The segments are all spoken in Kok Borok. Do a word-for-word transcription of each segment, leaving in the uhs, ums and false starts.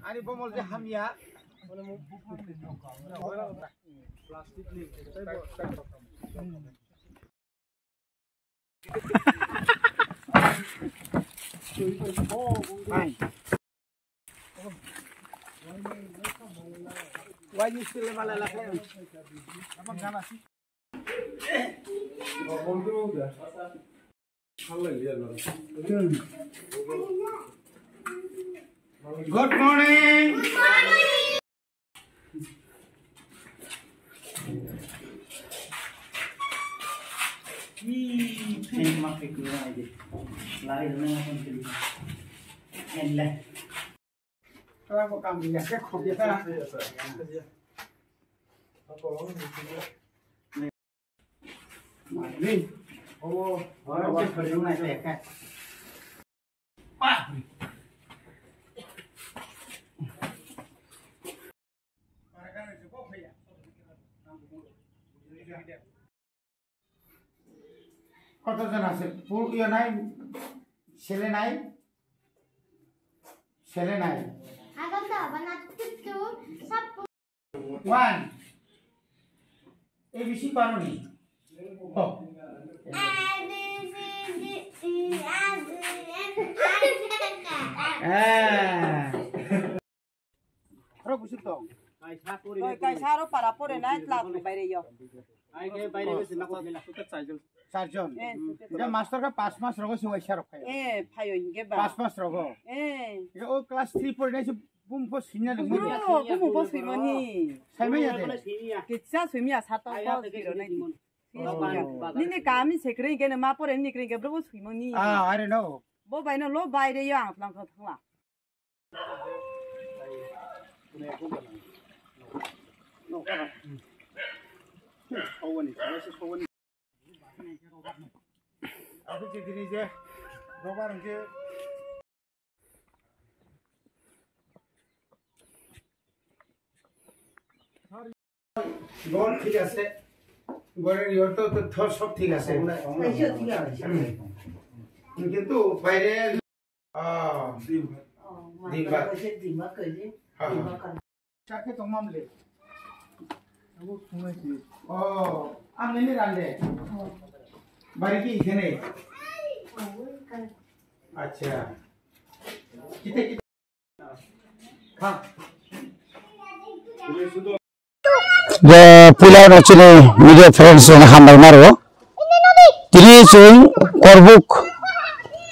Ani bomol je hamya. Good morning. Koto jon ase? Pur-, iyo nai? Sele nai? Sele nai? Agam da bana tutu sab. One. A B C paroni? Oh. A, B, C, D, E, F, G, H, I, J, K, L. Ah. Oro busuk tong. Kaisa pore. Oi, kaisa aro para pore nai, class ni baire yo. Ai ke baire gese na ko mela. Charjon. Eh, suke. Ida master ka pass mas rogo se waisa rok khayo. Eh, phayo hinge ba. Pass mas rogo. Eh. Ida o class three pore nai se bum po sinya le. Bro, bum po simoni. Saimaya de. Kitsa simya sato ko biro nai. Oh. Nini kami sekre hinge ma pore nini kre hinge bro simoni. Ah, I don't know. Bo bai no lo baire yo ang thang thang thang la. Gol thik ase. Gol, yor to, to thor sob thik ase. Kaisa thik ase. Hmm. Kintu baire, ah, oh, dimba. Kaisa dimba kaji. Ha, ha. Dimba kan. Chakhe tongmam le. Abo khungai si. Oh, ang nini rande. Oh. Bari ki ikhene. Oh, kan. Acha. Kita, kita. Je puila no chini media friends rok hambai maro. Tini chwng Korbuk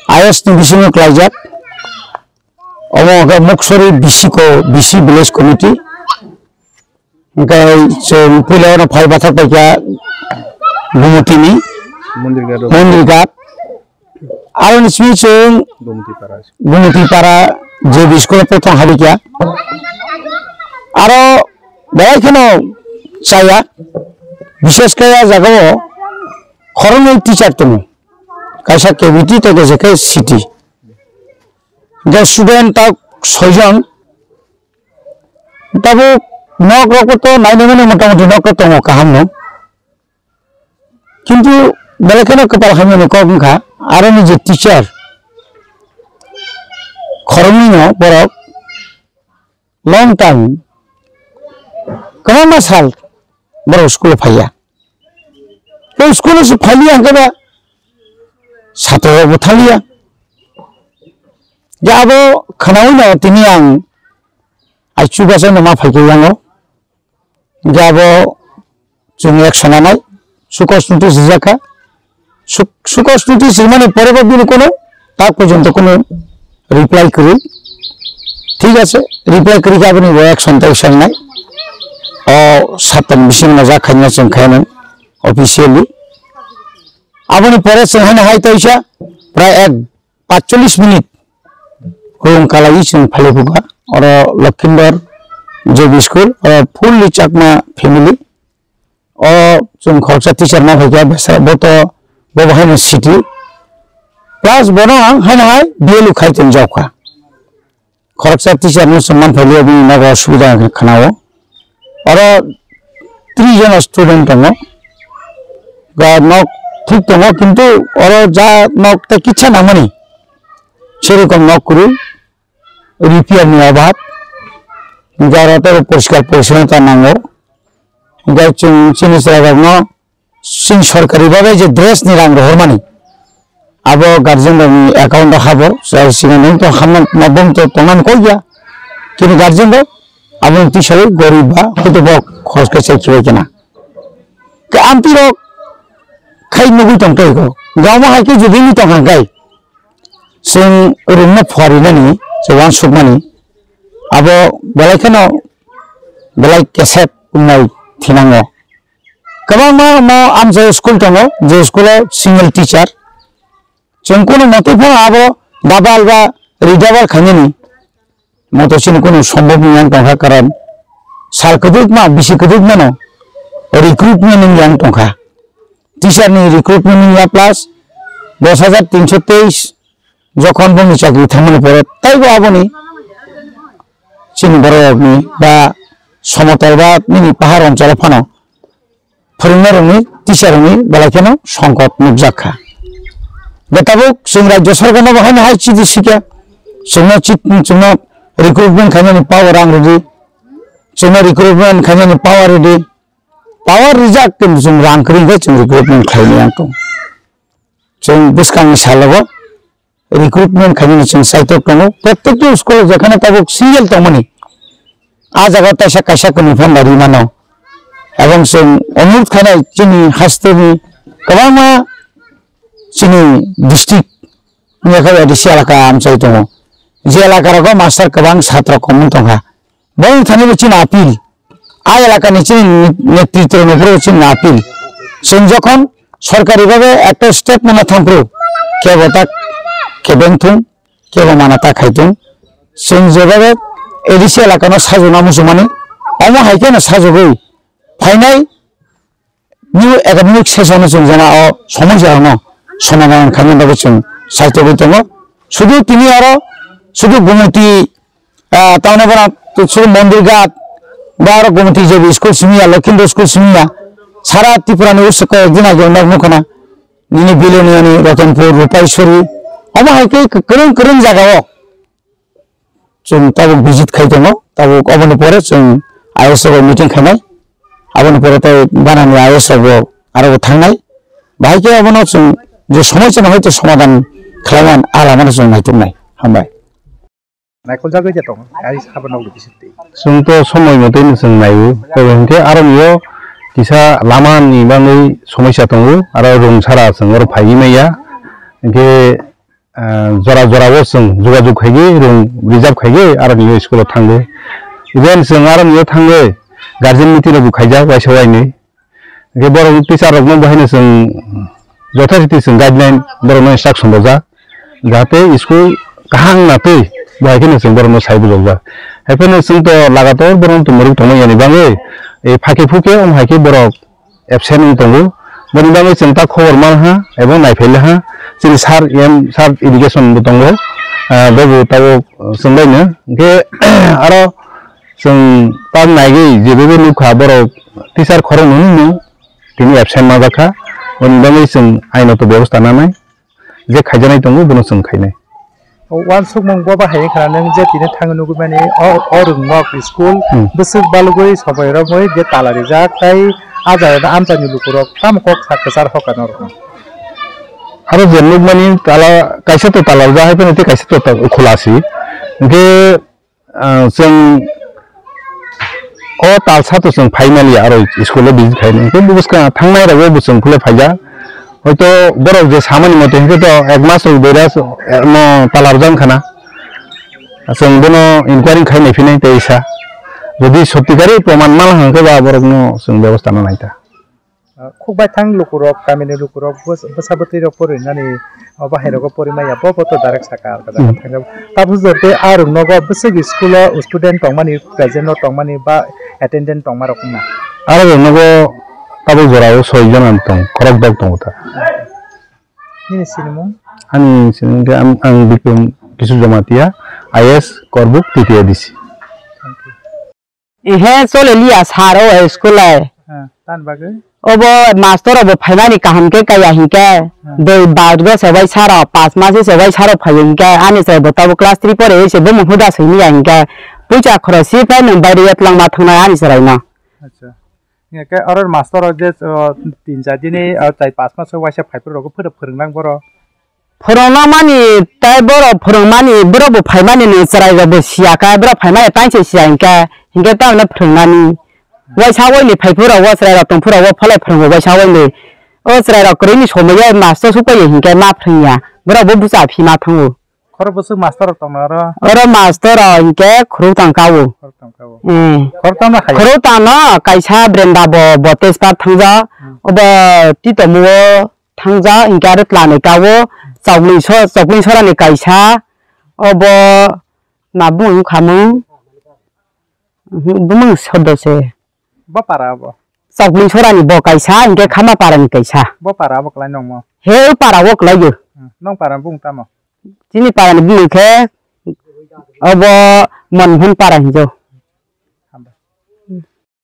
I S ni bisingo klaijak. Omo hwnkhe Muksori B C ko, B C Village Committee. Hwnkhe chwng puila no phai bathak paikha Gumutini. Mondir Ghat. Mondir Ghat. Aroni simi chwng Gumti Para. Gumti Para J B school o prothom habikha. Aro belai kheno chaya, bishesh khe a jagao khoroknwi teacher tongo. Kaisa K B T tei kaisa khe C T. Hwnkhe student tak soijon. Tabuk nok rok to nainani motamoti nok rok tongo kaham no. Kintu belai kheno kwpal hamya ni kok wngkha, aroni je teacher, khoroknwi no borok long time, kwbangma sal borok school o phaiya. Tei school o se phailiya hwnkhe ba satro rok bo thangya. Je abo khwnaui no tini ang aichubacha no ma phaikhe yango. Hingke abo chwng action nanai, sukos notice rijak kha. Suk-, sukos notice rimani pore bo bini kono tak porjonto kono reply kwrwi. Thik ase, reply kwrwi khe aboni bo action tei sangnai. O saptani bisingo no jak khaina chwng khainai officially. Aboni pore chwng haino hai toisa prai ek pachchollish minute rung kalaiwi chwng phailaiphuka. Oro Lakhindor J B school, oro fully Chakma family. O chwng khoroksa teacher ma phaikha, besa bo to bo bo haino city. Plus bono ang haino hai B L O khai tong jokha. Khoroksa teacher no se man phailiya bini nogo osubida khnao. Oro tris jona student tongo. Ga nok thik tongo, kintu oro ja nok tei kisa nangmani. Serokom nok kwrwi. repair ni obab, hwnkhe aro tei poriskar porichonnota nango, hwnkhe chwng chini chwrairokno chini sorkari bagwi je dress ni rang rohormani, abo guardian rokni account o habo, chwrai sigon rok to hamna nobom to tongnani kok ya, kini guardian rok aboni tisari gorib ba hoito bo khoroksa se khibai khena. Ke amtwi rok khai nugwi tong tei ko, gama hai khe jubini tong hang kai. Chwng rwngno phuarinani se uansukmani abo belai kheno belai kesep wngnai thinango. Kwbangma mo amchai school tongo, je school o single teacher. Chwng kunu motwi phano abo double ba redouble khainani moto chini kunu sombobni yang tongkha, karon sal kwdwkma, bisi kwdwkmano recruitment ni yang tongkha. Teacher ni recruitment ni ya plus dos hajar tinso teis jokhon bongni chakri thangmani pore taibo aboni chini borokni ba somotol ba nini pahar oncholo phano phwrwngnairokni teacher rokni belai kheno songkot nukjak kha. Bo tabuk chwng rajya sorkarno bo haino hai chidi sikya, chwngno chit-, chwngno recruitment khainani power rang rwdi, chwngno recruitment khainani power rwdi, power rijak, kintu chwng rang kwrwi hwnkhe chwng recruitment khlainai ang tong. Chwng bwskangni salogo recruitment khainani chwng saitok tongo. Protekti school o jekhano tabuk single tongmani, a jaga o taisa kaisa kwnwi phan bai rwi mano. Ebong chwng onurod khainai chini hasteni kwbangma chini district ni yakhai A D C elaka amchai tongo. Je elaka rogo master kwbang satro kom wng tongkha. Boni thani bo chini appeal, a elakani chini netritro ni phuru chini appeal. Chwng jokhon sorkari bhabe ekta step mano thangphuru, kebo ta kebeng thung, kebo mana ta khai thung. Chwng je bhabe A D C elakano sajona muchungmani, omo hai kheno sajogwi phainai new academic session o chwng jana o somosya rokno somadhan khaina bagwi chwng saitogwi tongo. Sudu tini aro sudu Gumoti, ah, tamni bono sudu Mondir Ghat ba aro Gumoti J B school simi ya, Lokhindra school simi ya, sara Tripura ni usuk kok din age nok nukha na, nini Bilonia ni Ratanpur, Rupaiswari, omo hai khe kwrwng kwrwng jaga o chwng tabuk visit khai tongo, tabuk oboni pore chwng I S rok meeting khainai, aboni pore tei banani I S rok bo aro bo thangnai, bahai khe abono chwng je somoi chana hoito somadhan khlaiman a lamano chwng naituknai. Hambai. Naikoljakgwi je tongo, ai sabo nokni bisingtwi. Chwng to somoi motoi no chwng naio, tei hinkhe aroni o kisa lama ni bagwi somosya tongo, aro rung sara chwng oro phaiwi manya, hinkhe ah, jora jora o chwng jogajog khaigwi rung reserve khaigwi aroni o school o thangwi. Even chwng aroni o thangwi guardian meeting rok bo khaijak waisa wainwi. Hinkhe borok teacher rok no bo haino chwng jothajiti chwng guideline borok no instruction rwjak. Jahate school kaham wngna twi bo hai kheno chwng borok no sai bujokjak. Hai phano chwng to lagator borok no tongmorok tongmani bagwi, eh, phakhe phukhe omo hai khe borok absent wng tongo. Boni bagwi chwng ta khobor man ha ebo naiphai le ha. Chini sir M, sir education bo tongo. Ah, bobo tabuk chwng bai no. Hinkhe aro chwng ta naigwi jebo bo nukha borok teacher khoroknwi no tini absent manjak kha. Boni bagwi chwng aino to bebosta nanai. Je khaijaknai tongo bono chwng khainai. O uansukmung bo bahai wngkha, nwng je tini thangwi nugwi mani o, o rwngmok school Hmm. bwswk balugwi sobai romwi je tala rijak tei a jagao amchaini lukurok tamo kok sa kwchar hoka norokno. Aro je nukmani tala kaisa to tala rijak hai phano tei kaisa to ta-, khula si. Hinkhe ah, chwng o talsa to chwng phai maliya, aro school o visit khainai. Hinkhe bwskang thangnai rogo bo chwng phulai phaijak. Hoito borok je samani mote hinkhe to ek mas rok dera, eh, no talarjak wngkha na. Chwng bono inquiry khai naiphinai tei sa. Jodi sotti kari proman mala hinkhe ba borok no chwng bebosta nanai ta. Ah, khukbai thang lukurok, kamini lukurok, bwsa, bwsa bwtwi rok porinani, o bahai rogo porimaya, bo bo to direct saka, ah, kaisa Hmm. thangjago. Tabuk jotoi a rwngnogo bwswk school o student tongmani, present o tongmani ba attendant tongma rok wngna? Aro rwngnogo tabuk jorao soi jon tong, khorok dok tongo ta. Nini sinimung? Ani sinimung khe ang, ang Bikram Kishore Jamatia, I A S Korbuk, T T A D C. Thank you. Ihe chole liya sir o hai school ai. Ah, tan bagwi? Obo master rok bo phaimani kaham khe kaya hinkhe, Hmm. dui bas go se waisa rok, pas mas se waisa rok phai hinkhe, ani se bo tabuk class three pore se bo mung huda simi ya hinkhe, pucha khoro si phai nwng baire ya twlang ma thangnai ani se raino. Acha. Hinkhe oro master rok je, o, tin char dini, o, chai pas mas se waisa phai phuru rok phuru phwrwng nang boro. Phwrwngna mani tei borok phwrwngmani, borok bo phaimani ni chwrai rok bo siya kha, borok phaimani tang se siya hinkhe, hinkhe tamno phwrwngnani. Waisa waini phai phuru rok, o chwrai rok tong phuru rok, o phalai phwrwngo waisa waini. O chwrai rok kwrwini somoi o master suk pai hinkhe ma phwrwngya, borok bo bwsa phi ma thango. Khoro bwswk master rok tongna oro? Oro master rok hinkhe khorok tang ka o. Khoro tang ka o. Eh. Khoro tang ma khai? Khoro tang no kaisa brenda bo, bo tejpat thangjak. Hmm. Obo titomo o thangjak, hinkhe aro twla ni ka o chokling so-, chokling sora ni kaisa. Obo ma bumung khamung. Mhm, bumung sodo se. Bo para bo? Chokling sora ni bo kaisa, hinkhe khama para ni kaisa. Bo para bo kwlai nongmo? He para o kwlai o. Hmm, nong para bung tamo? Chini para ni bumung khe obo Monhon para hinjo.